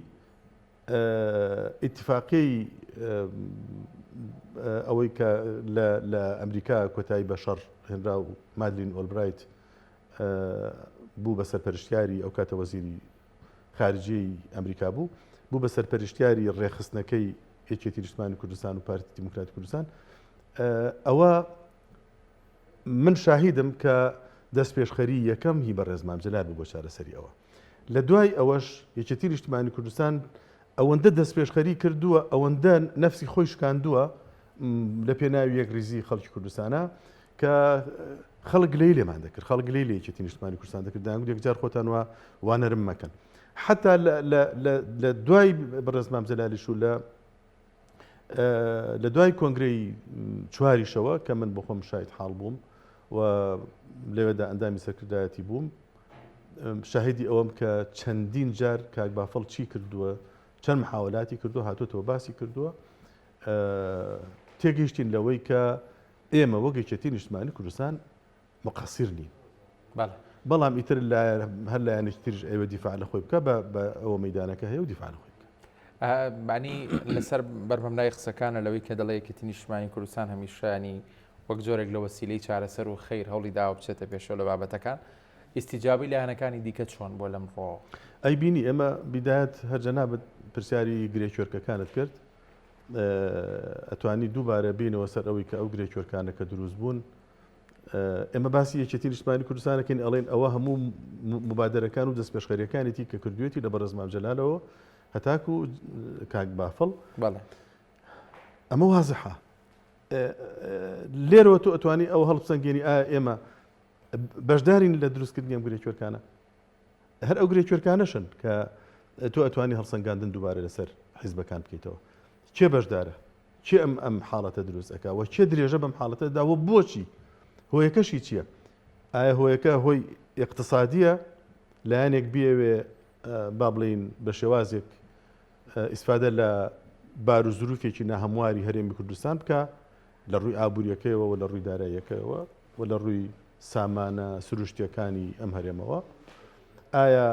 ئیتفاقیەی ئەوەی کە لە ئەمریکا کۆتایی بە شەڕ هێنرا و مادلین ئۆلبرایت بوو بە سەرپەرشتیاری ئەو کاتە وەزیری خارجیەی ئەمریکا بوو، بوو بە سەرپەرشتیاری ڕێکخستنەکەی یەکێتی نیشتمانی کوردستان و پارتی دیموکراتی کوردستان. ئەوە من شاهیدم کە دەستپێشخەری یەکەم هی بەڕێز مام جەلال بوو بۆ چارەسەری ئەوە. لە دوای ئەوەش یەکێتی نیشتمانی کوردستان ئەوەندە دەستپێشخەری کردووە، ئەوەندە نەفسی خۆی شکاندووە لە پێناوی یەکڕیزی خەڵکی کوردستانە کە خەڵک گلەیی لێمان دەکرد، خەڵک گلەیی لە یەکێتی نیشتمانی کوردستان دەکرد، دەیانگوت یەکجار خۆتان وا وا نەرم مەکەن. حەتا لە دوای بەڕێز مام جەلالیش و لە لە دوای کۆنگرەی چواریشەوە کە من بۆخۆم شاید حاڵ بووم و لەوێدا ئەندامی سەرکردایەتی بووم شاهیدی ئەوەم کە چەندین جار کاک بافڵ چی کردووە چەند محاولاتی کردو هاتوتەوە باسی کردووە تێگەیشتین لەوەی کە ئێمە وەک یەکێتی نیشتمانی کوردستان مقصر نین بەڵام ئیتر هەر لایەنێکی تریش ئەوێ دیفاع لە خۆی بکە بە ئەوە مەدانەکە هەیە و دیفاع لە خۆی بکە معنی لەسەر بەرمەمنای قسەکانە لەوەی کە دەڵێ یەکێتی نیشتمانی کوردستان هەمیشانی وەک جۆرێک لە وەسیلەی چارەسەر و خەیر هەوڵی داوە بچێتە پێشەوە لە بابەتەکان ئیستیجابی لایەنەکانی دیکە چۆن بۆ لەم ڕۆ؟ ئەی بینی ئێمە بیدایەت هەر جەنابت پرسیاری گرێ کوێرکەکانت کرد ئەتوانی دووبارە بینەوە سەر ئەوەی کە ئەو گرێ کوێرکانە کە دروست بوون ئێمە باسی یەکێتی نیشتمانی کوردستانەکەین ئەڵێن ئەوە هەموو مبادرەکان و دەستپێشخەریەکانێتی کە کردوێتی لە بەڕێز مام جەلالەوە هەتاکو کاک بافڵ ئەمە وازحە لێرەوە تۆ ئەتوانی ئەو هەڵبسەنگێنی ئایا ئێمە بەشدارین لە دروستکردنی ئەم گرێ کوێرکانە هەر ئەو گرێ کوێرکانەشن کە تۆ ئەتوانی هەڵسەنگاندن دووبارە لەسەر حیزبەکان بکەیتەوە کێ بەشدارە کێ ئەم ئەم حاڵەتە دروست ئەکا و کێ درێژە بەم حاڵەتە دا و بۆچی هۆیەکەشی چییە ئایا هۆیەکە هۆی اقتصادیە لایەنێک بیەوێ با بڵین بە شێوازێک ئیسفادە لە بار و زروفێکی ناهەمواری هەرێمی کوردستان بکە لە ڕووی ئابوووریەکەیەوە و لە ڕووی داراییەکەیەوە و لە ڕووی سامانە سروشتیەکانی ئەم هەرێمەوە ئایا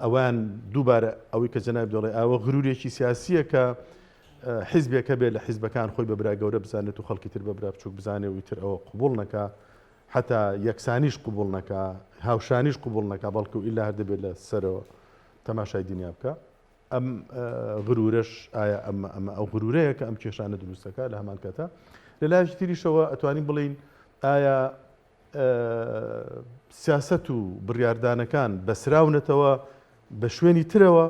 ئەوان دووبارە ئەوەی کە جەنابت دەڵێ ئەوە غرورێکی سیاسییە کە حیزبێک هەبێ لە حیزبەکان خۆی بە برا گەورە بزانێت و خەڵکی تر بە برا بچووک بزانێ و ئیتر ئەوە قبوڵ نەکا حتا یەکسانیش قبوڵ نەکا هاوشانیش قبوڵ نەکا بەڵکو ئیلا هەر دەبێت لە سەرەوە تەماشای دنیا بکە ئەم غرورەش ئایا ئەمە ئەمە ئەو غرورەیە کە ئەم کێشانە دروستەکە لە هەمان کاتە لە لایەکی تریشەوە ئەتوانین بڵین ئایا سیاسەت و بڕیاردانەکان بەسراونەتەوە بە شوێنی ترەوە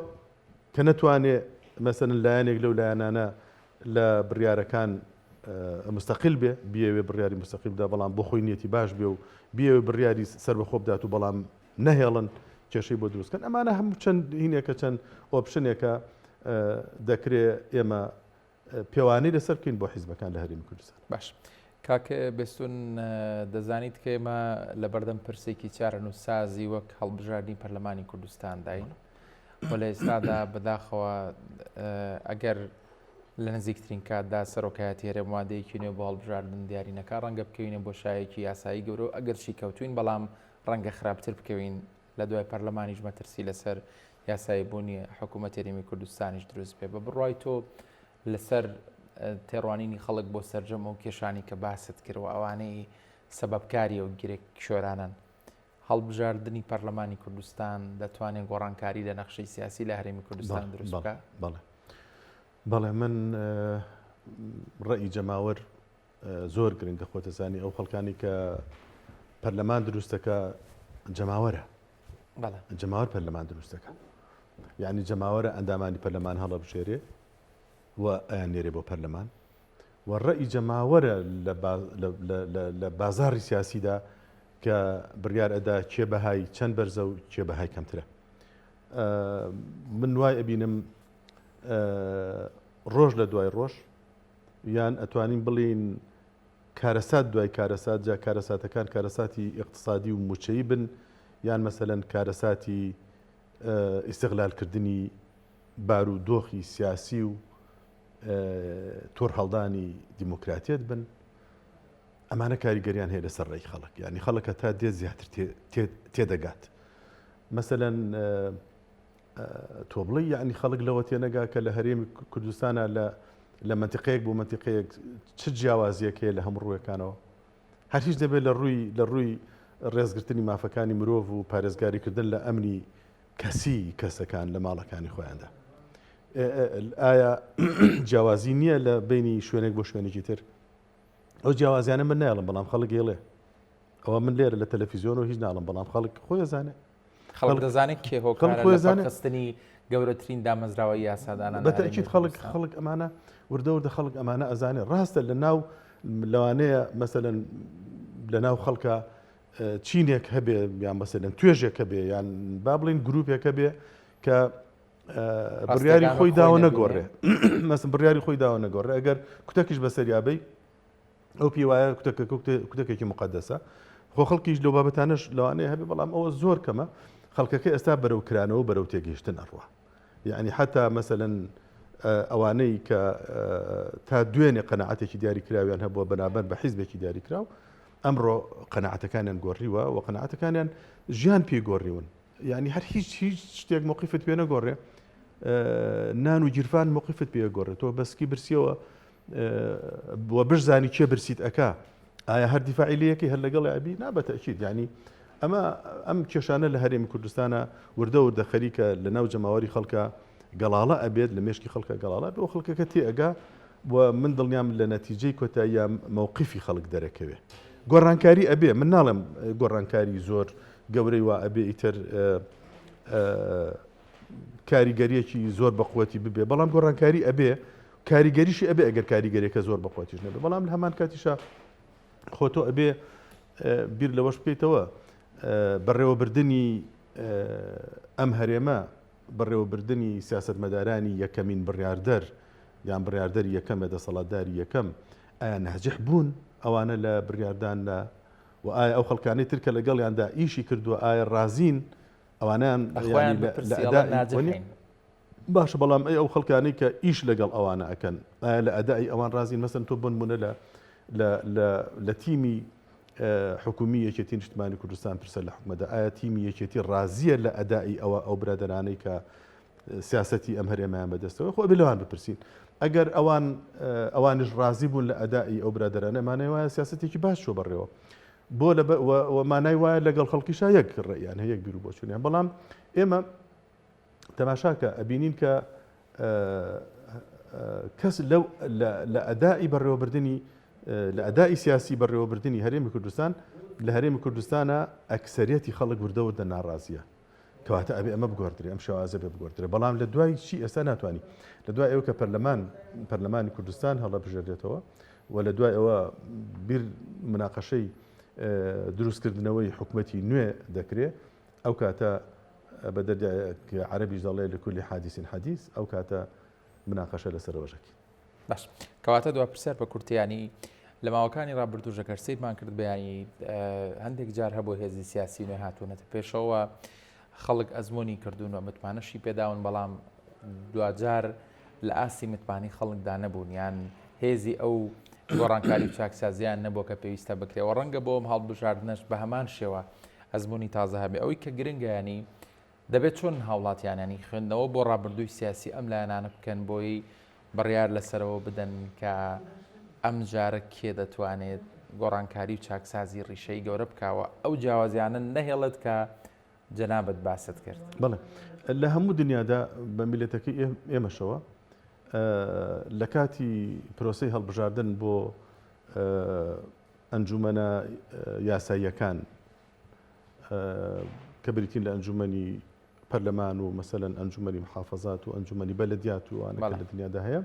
کە نەتوانێ مەسەلەن لایەنێک لەو لایەنانە لە بڕیارەکان مستەقیل بێ بیەوێ بڕیاری مستەقیل بدا بەڵام بۆ خۆی نیەتی باش بێ و بیەوێ بڕیاری سەربەخۆ بدات و بەڵام نەهێڵن کێشەی بۆ دروست کەن ئەمانە هەموو چەند هینێکە چەند option ێکە دەکرێ ئێمە پێوانەی لەسەر بکەین بۆ حیزبەکان لە هەرێمی کوردستان. باش کاک بێستون دەزانیت کە ئێمە لە بەردەم پرسێکی چارەنووسسازی وەک هەڵبژاردنی پەرلەمانی کوردستانداین و لە ئێستادا بەداخەوە ئەگەر لە نزیکترین کاتدا سەرۆکایەتی هەرێم وادەیەکی نوێ بۆ هەڵبژاردن دیاری نەکا ڕەنگە بکەوینە بۆ شایەکی یاسایی گەورە و ئەگەرچی کەوتوین بەڵام ڕەنگە خراپتر بکەوین لە دوای پەرلەمانیش مەترسی لەسەر یاسایی بوونی حکوومەت هەرێمی کوردستانیش دروست بێ بە بڕوای تۆ لەسەر تێڕوانینی خەڵک بۆ سەرجەم ئەو کێشانی کە باست کرد و ئەوانەی سەبەبکاری ئەو گرێک شۆرانن هەڵبژاردنی پەرلەمانی کوردستان دەتوانێت گۆڕانکاری لە نەخشەی سیاسی لە هەرێمی کوردستان دروست بکات؟ بەڵێ بەڵێ من ڕەئی جەماوەر زۆر گرنگە خۆتەزانی ئەو خەڵکانی کە پەرلەمان دروستەکە جەماوەرە جەماوەر پەرلەمان دروستەکە یعنی جەماوەرە ئەندامانی پەرلەمان هەڵەبژێرێ و ئەیان نێرێ بۆ پەرلەمان و ڕئی جەماوەرە لە بازاری سیاسیدا کە بڕیار ئەدا کێ بەهای چەند بەرزە و کێ بەهای کەمترە من وای ئەبینم ڕۆژ لە دوای ڕۆژ یان ئەتوانین بڵێین کارەسات دوای کارەسات، جا کارەساتەکان کارەساتی ئیقتسادی و مووچەیی بن یان مەسەلەن کارەساتی ئیستغلالکردنی بارودۆخی سیاسی و تۆرهەڵدانی دیموکراتیەت بن، ئەمانە کاریگەریان هەیە لەسەر ڕێی خەڵک، یانی خەڵک هەتا دێت زیاتر تێدەگات. مەسەلەن تۆ بڵێی یەعنی خەڵک لەوە تێنەگا کە لە هەرێمی کوردستانا لە لە مەنتیقەیەک بۆ مەنتیقەیەک چ جیاوازیەک هەیە لە هەموو ڕووەکانەوە هەر هیچ دەبێت لە ڕووی لە ڕووی ڕێزگرتنی مافەکانی مرۆڤ و پارێزگاریکردن لە ئەمنی کەسی کەسەکان لە ماڵەکانی خۆیاندا ئایا جیاوازی نییە لە بینی شوێنێک بۆ شوێنێکی تر ئەو جیاوازیانە من نایڵم بەڵام خەڵک ئێڵێ. ئەوە من لێرە لە تەلەفیزیۆن و هیچ ناڵم بەڵام خەڵک خۆی ئەزانێ. خەڵک دەزانێت کێ هۆکارە لە پەکخستنی گەورەترین دامەزراوەی یاسادانان بە تەئکید خەڵک خەڵک ئەمانە وردە وردە خەڵک ئەمانە ئەزانێت ڕاستە لە ناو لەوانەیە مەسەلەن لە ناو خەڵکە چینێک هەبێ یان مەسەلەن توێژێک هەبێ یان با بڵین گروپێک هەبێ کە بڕیاری خۆی داوە نەگۆڕێ مەسم بڕیاری خۆی داوە نەگۆڕێ ئەگەر کوتەکیش بەسەریابەی ئەو پێی وایە کوتەکەکە کوتەکێکی موقەدەسە. خۆ خەڵکیش لەو بابەتانەش لەوانەیە هەبێ بەڵام ئەوە زۆر کەمە. خەڵکەکە ئێستا بەرەو کرانەوە بەرەو تێگەیشتن ئەڕوا. یەعنی حەتا مەسەلەن ئەوانەی کە تا دوێنێ قەناعەتێکی دیاریکراویان هەبووە بەنابەر بە حیزبێکی دیاریکراو ئەمڕۆ قەناعەتەکانیان گۆڕیوە و قەناعەتەکانیان ژیان پێی گۆڕیون. یعنی هەر هیچ هیچ شتێک مۆقیفت پێ نەگۆڕێ نان و گیرفان مۆقیفت پێ گۆڕێت تۆ بەسکی برسیەوە و بشزانی کێ برسیت ئەکا ئایا هەر دیفاعی لەکەی هەر لەگەڵ ئەبی نا بە تەئکید یعنی ئەمە ئەم کێشانە لە هەرێمی کوردستانە وردە وردە خەریکە لە ناو جەماوەری خەڵکە گەڵاڵە ئەبێت لە مێشکی خەڵکە گەڵاڵە بۆ خەڵکەکە تێ ئەگا و من دڵنیام لە نەتیجەی کۆتاییە مەوقفی خەڵک دەرەکەوێ گۆڕانکاری ئەبێ من ناڵێم گۆڕانکاری زۆر گەورەی وا ئەبێ ئیتر کاریگەریەکی زۆر بەقوەتی ببێ بەڵام گۆڕانکاری ئەبێ کاریگەریشی ئەبێ ئەگەر کاریگەریەکە زۆر بەقوەتیش نەبێ بەڵام لە هەمان کاتیشا خۆ تۆ ئەبێ بیر لەوەش بکەیتەوە بەڕێوەبردنی ئەم هەرێمە بەڕێوەبردنی سیاستمەدارانی یەکەمین بڕاردەر یان بڕاردەری یەکەم لە دەسەڵاتداری یەکەم ئایا ناجح بوون ئەوانە لە بڕاردان لە و ئایا ئەو خەڵکانی تر کە لەگەڵیاندا ئیشی کردووە ئایا ڕازین ئەوانیان لە باشە بەڵام ئەی ئەو خەڵکانەی کە ئیش لەگەڵ ئەوانە ئەکەن ئایا لە ئەدای ئەوان ڕازین مەسەن تۆ بۆنمونە لە لە لە لە تیمی حکومی یەکێتی نیشتمانی کوردستان پرسە لە حکومەدا ئایا تیمی یەکێتی ڕازیە لە ئەدای ئەوە ئەو برادەرانەی کە سیاستی ئەم هەرێمیان بەدەستەوە خۆ ئەبێ لەوان بپرسین ئەگەر ئەوان ئەوانش ڕازی بوون لە ئەدای ئەو برادەرانە مانای وایە سیاستێکی باش چوە بەڕێوە بۆ لە مانای وایە لەگەڵ خەڵکیشا یەک ڕێیان هەیە یەک بیر و بۆچوونیان بەڵام ئێمە تەماشاکە ئەبینین کە کەس لەو لە ئەدائی بەڕێوەبردننی لە ئەدائی سیاسی بەڕێوەبردننی هەرێمی کوردستان لە هەرێمی کوردستانە ئەکسەرەتی خەڵک وردە وردە ناڕازیە کەواتە ئەبێ ئەمە بگۆڕدرێ ئەم شێوازە بێ بگۆڕدرێ بەڵام لە دوای چی ئێستا ناتوانانی لە دوای ئەوە کە پەرلەمان پەرلەمانی کوردستان هەڵەبژێردێتەوە و لە دوای ئەوە بیر مناقەشەی دروستکردنەوەی حکوومەتی نوێ دەکرێ ئەو کاتە بە دەردی عەرەبیش دەڵێ لکل حادث حدیث ئەو کاتە مناقەشە لەسەر ئەوەش ئەکەین. باش کەواتە دوا پرسیار بە کورتی ینی لە ماوەکانی ڕابردوو ژەگەر سیرمان کرد بەیانی هەندێک جار هەبوو هێزی سیاسی نوێ هاتوونەتە پێشەوە خەڵک ئەزمموی کردوون و متمانەشی پێداون بەڵام دواجار لە ئاستی متمانی خەڵکدا نەبوون یان هێزی ئەو گۆڕانکاری و چاکسازیان نەبوو کە پێویستە بکرێەوە ڕەنگە بۆم هەڵبژاردنەش بە هەمان شێوە ئەزموونی تازە هەبێ ئەوەی کە گرنگە ینی دەبێت چۆن هاوڵاتیان ینی خوێندنەوە بۆ ڕابردووی سیاسی ئەم لایەنانە بکەن بۆی بڕیار لەسەرەوە بدەن کە ئەم جارە کێ دەتوانێت گۆڕانکاری و چاکسازی ڕیشەی گەورە بکاوە ئەو جیاوازیانە نەهێڵێت کە جەنابت باست کرد. بەڵێ لە هەموو دنیادا بە میلەتەکەی ئێمەشەوە لە کاتی پرۆسەی هەڵبژاردن بۆ ئەنجومەنە یاساییەکان کە بریتین لە ئەنجومەنی پەرلەمان و مەسەلەن ئەنجومەنی محافەزات و ئەنجومەنی بەلەدیات و ئەوانە کە لە دنیادا هەیە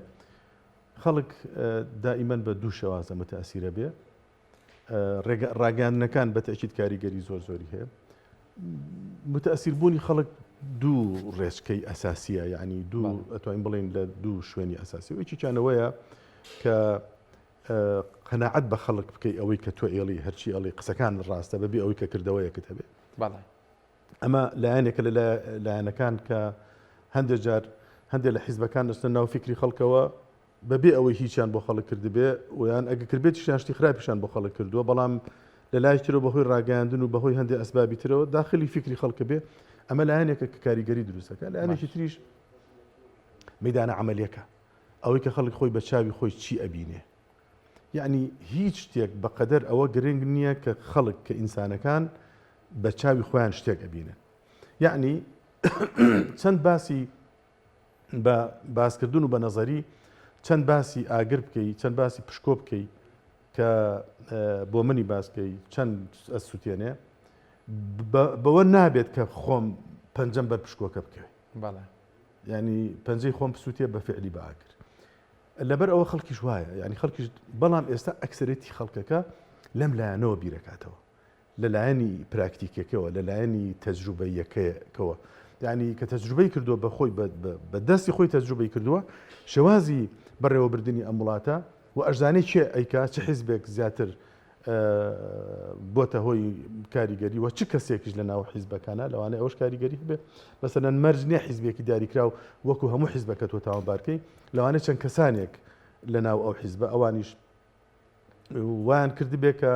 خەڵک دائیمەن بە دوو شێوازە متەئسیرە بێ ڕێگە ڕاگەاندنەکان بە تەئکید کاریگەری زۆر زۆری هەیە متەئسیر بوونی خەڵک دوو ڕێچکەی ئەساسیە یعنی دوو ئەتوانین بڵێن لە دوو شوێنی ئەساسی و یەکێکیانەوەیە کە قەناعەت بە خەڵک بکەی ئەوەی کە تۆ ئێڵی هەرچی ئەڵی قسەکان ڕاستە بەبێ ئەوەی کە کردەوەیەکت هەبێ بەڵێ ئەمە لایەنێکە لە لایەنەکان کە هەندێک جار هەندێک لە حیزبەکان دەچنە ناو فیکری خەڵکەوە بەبێ ئەوەی هیچیان بۆ خەڵک کردبێ ویان ئەگە کردبێتیشیان شتی خراپیشان بۆ خەڵک کردووە بەڵام لە لای ترەوە بەهۆی ڕاگەیاندن و بەهۆی هەندێک ئەسبابی ترەوە داخلی فیکری خەڵکە بێ ئەمە لایەنێکە کە کاریگەری دروستەکە لایەنێکی تریش مەدانە عملیەکە ئەوەی کە خەڵک خۆی بە چاوی خۆی چی ئەبینێ. یەعنی هیچ شتێک بە قەدەر ئەوە گرنگ نییە کە خەڵک کە ئینسانەکان بە چاوی خۆیان شتێک ئەبینن. یەعنی چەند باسی بە باسکردن و بە نەزەری چەند باسی ئاگر بکەی چەند باسی پشکۆ بکەی. کە بۆ منی باسکەی چەند ئەسووتێنێ بەوە نابێت کە خۆم پەنجەم بەر پشکۆکە بکەوێت ینی پەنجەی خۆم بسووتێ بە فعلی بە ئاگر لەبەر ئەوە خەڵکیش وایە ینی خەڵکیش بەڵام ئێستا ئەکسەرێتی خەڵکەکە لەم لایەنەوە بیرەکاتەوە لە لایەنی پراکتیکیەکەوە، لە لایەنی تەجروبەییەکەوە، یانی کە تەجروبەی کردووە بە خۆی بە دەستی خۆی تەجروبەی کردووە، شێوازی بەڕێوەبردنی ئەم وڵاتە و ئەشزانێ کێ ئەیکا، چ حیزبێک زیاتر بۆتە هۆی کاریگەری و چ کەسێکیش لە ناو حیزبەکانە لەوانەیە ئەوەش کاریگەری هەبێ. مەسەلەن مەرج نییە حیزبێکی دیاریکراو وەکو هەموو حیزبەکە تۆ تاوانبارکەی، لەوانەیە چەند کەسانێک لە ناو ئەو حیزبە ئەوانیش وایان کردبێ کە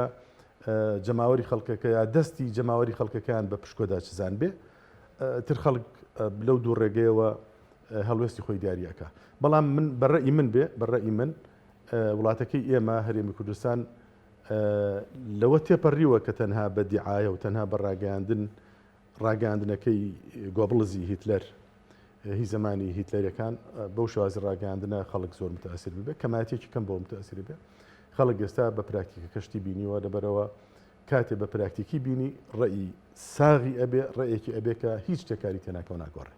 جەماوەری خەڵکەکە یا دەستی جەماوەری خەڵکەکەیان بە پشکۆدا چزان بێ تر خەڵک لەو دوو ڕێگەیەوە هەڵوێستی خۆی دیاریەکە بەڵام من بەڕئی من بێ بەڕئی من وڵاتەکەی ئێمە هەرێمی کوردستان لەوە تێپەڕیوە کە تەنها بە دیعاە و تەنها بە ڕاگەیاندن ڕاگەیاندنەکەی گۆبڵزی هیتلەر هی زەمانی هیتلەرەکان بەو شێوازی ڕاگەیاندنە خەڵک زۆر متاثر ببێ کەمایەتێکی کەم بۆ متاثر بێ خەڵک ئێستا بە پراکتیکەکە شتی بینیوە لەبەرەوە کاتێ بە پراکتیکی بینی ڕێی ساغی ئەبێ ڕێیەکی ئەبێ کە هیچ شتێکاری تێناکەەوە ناگۆڕێ.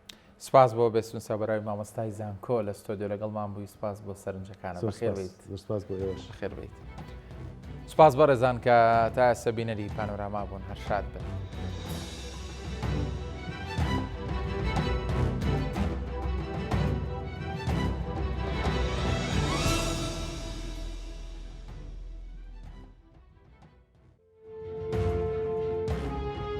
سپاس بۆ بێستون سابراوی مامۆستای زانکۆ لە ستۆدیۆ لەگەڵمان بووی سپاس بۆ سەرنجەکانە بەخێر بیت سپاس بۆ ئێوەش بەخێر بیت سپاس بەڕێزان کە تا ئێستا بینەری پانۆراما بوون هەر شاد بن.